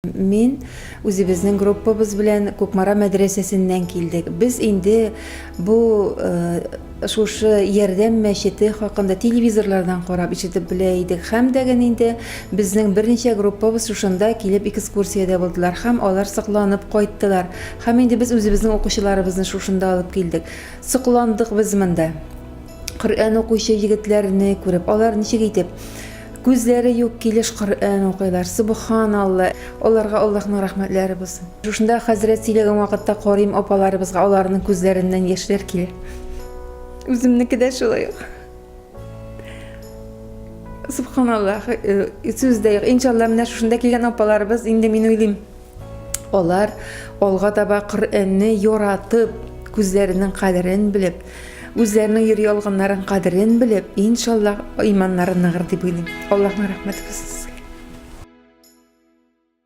Мин үзебезнең группабыз белән Кукмара мәдрәсәсеннән килдек. Без инде бу шушы Ярдәм мәчете хакында телевизорлардан карап ишетеп белә идек. Һәм дә генә инде безнең берничә группабыз шушында килеп экскурсиядә булдылар һәм алар сокланып кайттылар. Һәм инде без үзебезнең укучыларыбызны шушында алып килдек. Сокландык без монда. Коръән укучы егетләрне күреп, алар ничек итеп күзләре юк килеш Коръән укыйлар. Субханалла. Аларга Аллаһның рәхмәтләре булсын. Шушында хәзрәт сөйләгән вакытта карыйм апаларыбызга, аларның күзләреннән яшьләр килә. Үземнеке дә шулай ук. Субханаллах, э, сүз дә юк. Иншалла, менә шушында килгән апаларыбыз, инде мин уйлыйм, алар алга таба Коръәнне яратып, күзләренең кадерен белеп, үзләренең йөри алганнарын кадерен белеп, иншалла, иманнары ныгыр дип уйлыйм. Аллаһның рәхмәте булсын сезгә.